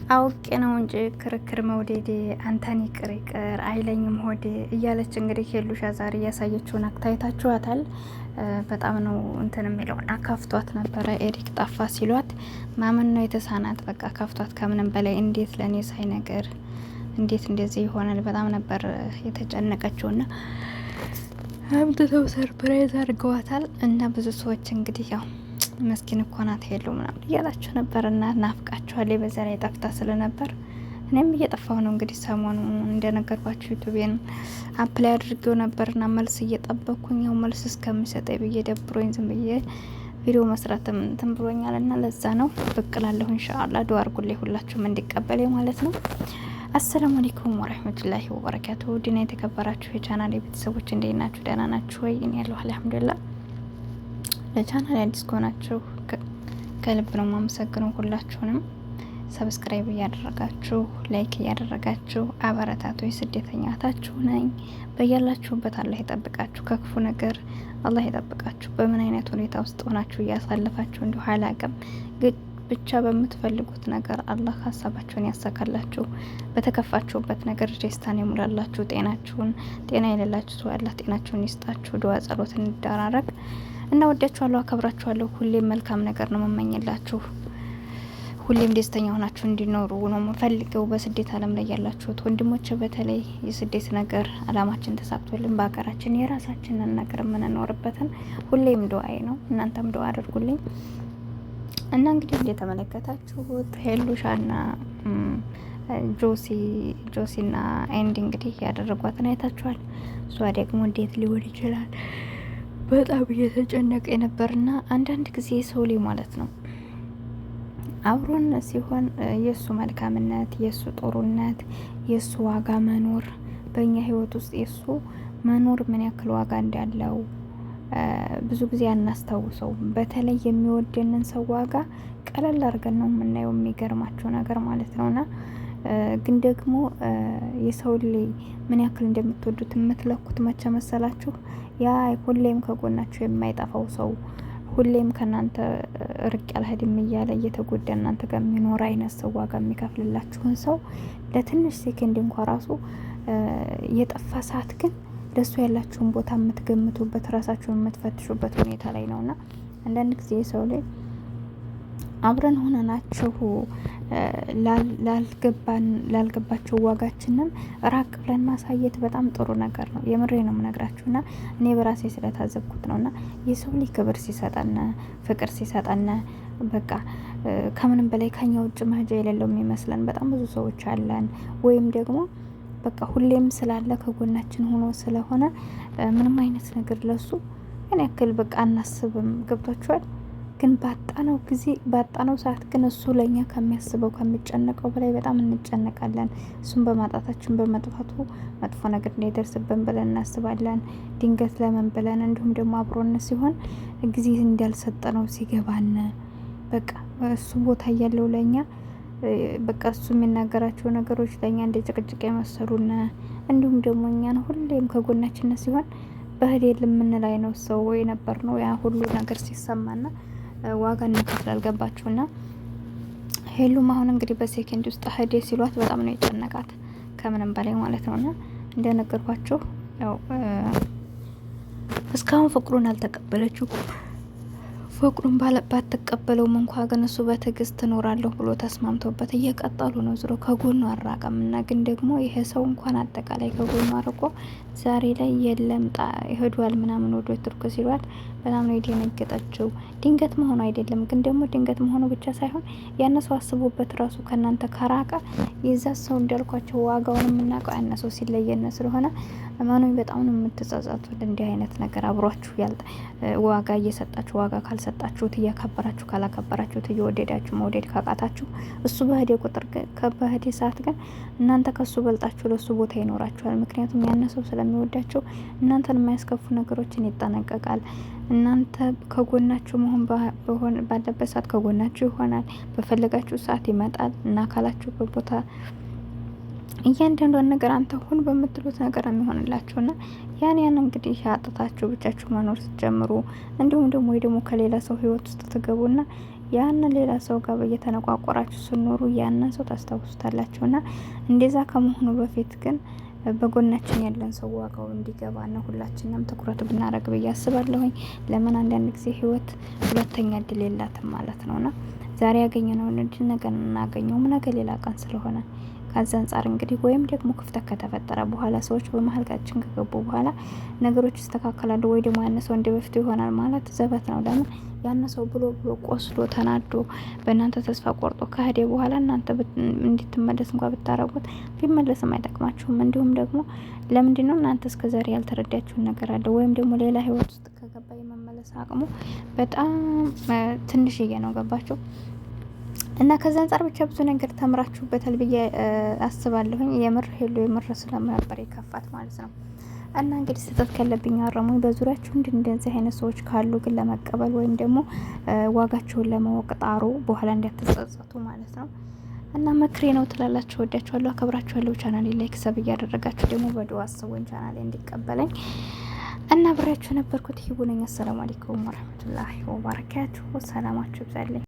አውቄ ነው እንጂ ክርክር መውደዴ አንተን ይቅር ይቅር አይለኝም ሆዴ እያለች እንግዲህ ሄሉሻ ዛሬ እያሳየችውን act አይታችኋታል። በጣም ነው እንትን የሚለውን አካፍቷት ነበረ። ኤሪክ ጠፋ ሲሏት ማመን ነው የተሳናት። በቃ ከፍቷት ከምንም በላይ እንዴት ለእኔ ሳይነገር እንዴት እንደዚህ ይሆናል? በጣም ነበር የተጨነቀችውና አምጥተው surprise አድርገዋታል። እና ብዙ ሰዎች እንግዲህ ያው መስኪን እኮ ናት ሄሉ ምናምን እያላችሁ ነበር እና ናፍቃችኋል። በዛ ላይ ጠፍታ ስለነበር እኔም እየጠፋሁ ነው። እንግዲህ ሰሞኑ እንደነገርኳችሁ ዩቱቤን apply አድርጌው ነበርና መልስ እየጠበቅኩኝ ያው መልስ እስከሚሰጠኝ ብዬ ደብሮኝ ዝም ብዬ ቪዲዮ መስራትም እንትን ብሎኛል እና ለዛ ነው ብቅ እላለሁ። ኢንሻአላህ ዱአ አድርጉልኝ ሁላችሁም እንዲቀበል ማለት ነው። አሰላሙ አለይኩም ወረህመቱላሂ ወበረካቱ። ውድና የተከበራችሁ የቻናሌ ቤተሰቦች እንዴት ናችሁ? ደህና ናችሁ ወይ? እኔ ያለሁ አልሐምዱሊላህ። ለቻናል አዲስ ከሆናችሁ ከልብ ነው የማመሰግነው። ሁላችሁንም subscribe እያደረጋችሁ like እያደረጋችሁ አበረታቱ። ስደተኛታችሁ ነኝ። በያላችሁበት አላህ ይጠብቃችሁ፣ ከክፉ ነገር አላህ ይጠብቃችሁ። በምን አይነት ሁኔታ ውስጥ ሆናችሁ እያሳለፋችሁ እንዲሁ አላቅም፣ ብቻ በምትፈልጉት ነገር አላህ ሀሳባችሁን ያሳካላችሁ። በተከፋችሁበት ነገር ደስታን ይሙላላችሁ። ጤናችሁን ጤና የሌላችሁ ሰው አላህ ጤናችሁን ይስጣችሁ። ድዋ ጸሎት እንደራረግ እና ወዳችኋለሁ፣ አከብራችኋለሁ። ሁሌም መልካም ነገር ነው መመኝላችሁ። ሁሌም ደስተኛ ሆናችሁ እንዲኖሩ ነው የምፈልገው። በስደት ዓለም ላይ ያላችሁት ወንድሞች፣ በተለይ የስደት ነገር አላማችን ተሳክቶልን በሀገራችን የራሳችንን ነገር የምንኖርበትን ሁሌም ዱአዬ ነው። እናንተም ዱአ አድርጉልኝ እና እንግዲህ እንደተመለከታችሁት ሄሉሻና ጆሲ ጆሲና ኤንድ እንግዲህ ያደረጓትን አይታችኋል። እሷ ደግሞ እንዴት ሊሆን ይችላል በጣም እየተጨነቀ የነበርና አንዳንድ ጊዜ ሰው ላይ ማለት ነው አብሮን ሲሆን የእሱ መልካምነት፣ የእሱ ጥሩነት፣ የእሱ ዋጋ መኖር በእኛ ህይወት ውስጥ የእሱ መኖር ምን ያክል ዋጋ እንዳለው ብዙ ጊዜ አናስታውሰው። በተለይ የሚወደንን ሰው ዋጋ ቀለል አድርገን ነው የምናየው። የሚገርማቸው ነገር ማለት ነውና ግን ደግሞ የሰው ልጅ ምን ያክል እንደምትወዱት የምትለኩት መቼ መሰላችሁ? ያ ሁሌም ከጎናችሁ የማይጠፋው ሰው ሁሌም ከእናንተ ርቅ ያልሄድም እያለ እየተጎዳ እናንተ ጋር የሚኖር አይነት ሰው ዋጋ የሚከፍልላችሁን ሰው ለትንሽ ሴኬንድ እንኳ ራሱ የጠፋ ሰዓት ግን ለእሱ ያላችሁን ቦታ የምትገምቱበት ራሳችሁን የምትፈትሹበት ሁኔታ ላይ ነውና አንዳንድ ጊዜ የሰው ላይ አብረን ሆነናችሁ ላልገባቸው ዋጋችንን ራቅ ብለን ማሳየት በጣም ጥሩ ነገር ነው። የምሬ ነው የምነግራችሁና እኔ በራሴ ስለታዘብኩት ነውና የሰው ልጅ ክብር ሲሰጠን፣ ፍቅር ሲሰጠን በቃ ከምንም በላይ ከኛ ውጭ መሄጃ የሌለው የሚመስለን በጣም ብዙ ሰዎች አለን። ወይም ደግሞ በቃ ሁሌም ስላለ ከጎናችን ሆኖ ስለሆነ ምንም አይነት ነገር ለሱ ያን ያክል በቃ አናስብም። ገብቷችኋል? ግን ባጣነው ጊዜ ባጣነው ሰዓት ግን እሱ ለእኛ ከሚያስበው ከሚጨነቀው በላይ በጣም እንጨነቃለን። እሱን በማጣታችን በመጥፋቱ መጥፎ ነገር እንዳይደርስብን ብለን እናስባለን። ድንገት ለምን ብለን እንዲሁም ደግሞ አብሮነት ሲሆን ጊዜ እንዳልሰጠነው ሲገባን በቃ እሱ ቦታ እያለው ለእኛ በቃ እሱ የሚናገራቸው ነገሮች ለእኛ እንደ ጭቅጭቅ የመሰሉን እንዲሁም ደግሞ እኛን ሁሌም ከጎናችን ሲሆን በህዴ የምንላይ ነው ሰው የነበር ነው ያ ሁሉ ነገር ሲሰማና ዋጋ እንከፍላል። ገባችሁና ሄሉም አሁን እንግዲህ በሴኬንድ ውስጥ ሄዴ ሲሏት በጣም ነው የጨነቃት ከምንም በላይ ማለት ነውና እንደነገርኳችሁ ያው እስካሁን ፍቅሩን አልተቀበለችው። ፍቅሩን ባትቀበለውም እንኳ ግን እሱ በትዕግስት እኖራለሁ ብሎ ተስማምቶበት እየቀጠሉ ነው። ዝሮ ከጎኑ አራቀም እና ግን ደግሞ ይሄ ሰው እንኳን አጠቃላይ ከጎኑ አርቆ ዛሬ ላይ የለም ሄዷል ምናምን ወደ ቱርክ ሲሏት በጣም ነው የደነገጠችው። ድንገት መሆኑ አይደለም ግን ደግሞ ድንገት መሆኑ ብቻ ሳይሆን ያነሰው አስቦበት ራሱ ከእናንተ ከራቀ የዛ ሰው እንዳልኳቸው ዋጋውን የምናውቀው ያነሰው ሲለየነ ስለሆነ እመኑኝ በጣም ነው የምትጸጸቱት። እንዲህ አይነት ነገር አብሯችሁ ያልጠ ዋጋ እየሰጣችሁ ዋጋ ካልሰጣችሁት፣ እያከበራችሁ ካላከበራችሁት፣ እየወደዳችሁ መውደድ ካቃታችሁ እሱ በህዴ ቁጥር በህዴ ሰዓት ግን እናንተ ከሱ በልጣችሁ ለሱ ቦታ ይኖራችኋል። ምክንያቱም ያነሰው ስለሚወዳችሁ እናንተን የማያስከፉ ነገሮችን ይጠነቀቃል። እናንተ ከጎናችሁ መሆን ባለበት ሰዓት ከጎናችሁ ይሆናል። በፈለጋችሁ ሰዓት ይመጣል እና ካላችሁበት ቦታ እያንዳንዷን ነገር አንተ ሁን በምትሉት ነገር የሚሆንላችሁና ያን ያን እንግዲህ አጥታችሁ ብቻችሁ መኖር ስትጀምሩ እንዲሁም ደግሞ ወይ ደግሞ ከሌላ ሰው ህይወት ውስጥ ትገቡና ያንን ሌላ ሰው ጋር እየተነቋቆራችሁ ስኖሩ ያንን ሰው ታስታውሱታላችሁ። እና እንደዛ ከመሆኑ በፊት ግን በጎናችን ያለን ሰው ዋጋው እንዲገባ ነው ሁላችንም ትኩረት ብናደርግ ብዬ አስባለሁኝ። ለምን አንዳንድ ጊዜ ህይወት ሁለተኛ እድል የላትም ማለት ነውና ዛሬ ያገኘነውን እድል ነገ እናገኘውም፣ ነገ ሌላ ቀን ስለሆነ ከዛ አንጻር እንግዲህ ወይም ደግሞ ክፍተት ከተፈጠረ በኋላ ሰዎች በመሀልካችን ከገቡ በኋላ ነገሮች ይስተካከላሉ ወይ ደግሞ ያነ ሰው እንደ በፊቱ ይሆናል ማለት ዘበት ነው። ለምን ያነ ሰው ብሎ ብሎ ቆስሎ ተናዶ በእናንተ ተስፋ ቆርጦ ከሄደ በኋላ እናንተ እንድትመለስ እንኳ ብታረጉት ቢመለስም አይጠቅማችሁም። እንዲሁም ደግሞ ለምንድን ነው እናንተ እስከዛሬ ያልተረዳችሁን ነገር አለ ወይም ደግሞ ሌላ ህይወት ውስጥ ከገባ የመመለስ አቅሙ በጣም ትንሽዬ ነው። ገባችሁ? እና ከዛ አንጻር ብቻ ብዙ ነገር ተምራችሁበታል ብዬ አስባለሁኝ። የምር ሄሉ የምር ስለነበር የከፋት ማለት ነው። እና እንግዲህ ስህተት ካለብኝ አረሙኝ። በዙሪያችሁ እንደዚህ አይነት ሰዎች ካሉ ግን ለመቀበል ወይም ደግሞ ዋጋቸውን ለማወቅ ጣሩ፣ በኋላ እንዳትጸጸቱ ማለት ነው። እና መክሬ ነው ትላላችሁ። ወዳችኋለሁ፣ አከብራችኋለሁ። ቻናሌ like sub እያደረጋችሁ ደግሞ በዱአ አስቡኝ ቻናሌ እንዲቀበለኝ እና ብሬያችሁ የነበርኩት ሂቡ ነኝ። አሰላሙ አለይኩም ወረህመቱላሂ ወበረካቱሁ። ሰላማችሁ ይብዛልኝ።